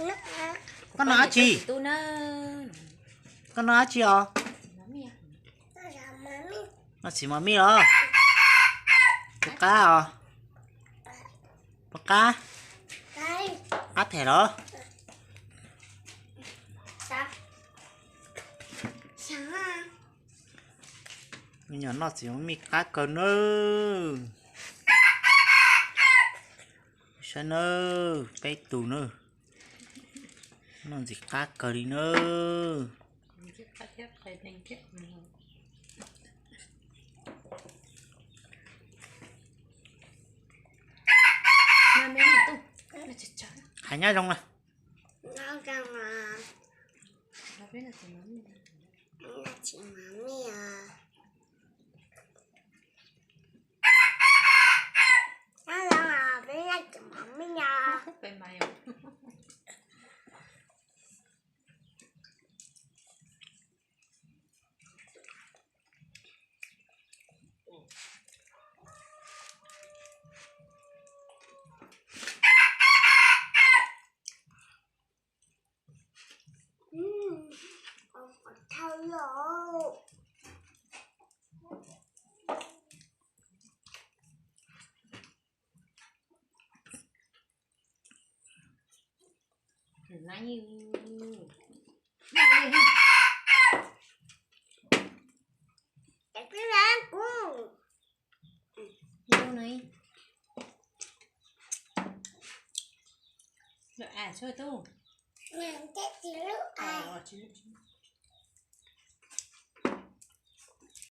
Koj noj dab tsi? Koj noj dab tsi os? Noj txiv mos mij los? Puas qab os? Puas qab? Qab them los? Me nyuam noj txiv mos mij qab kawg nawb. Saib nawb, peb tus nawb. Noj ntxiv qab kawg li nawb. Hais nyob zoo na. Lawm a, tshuaj tub.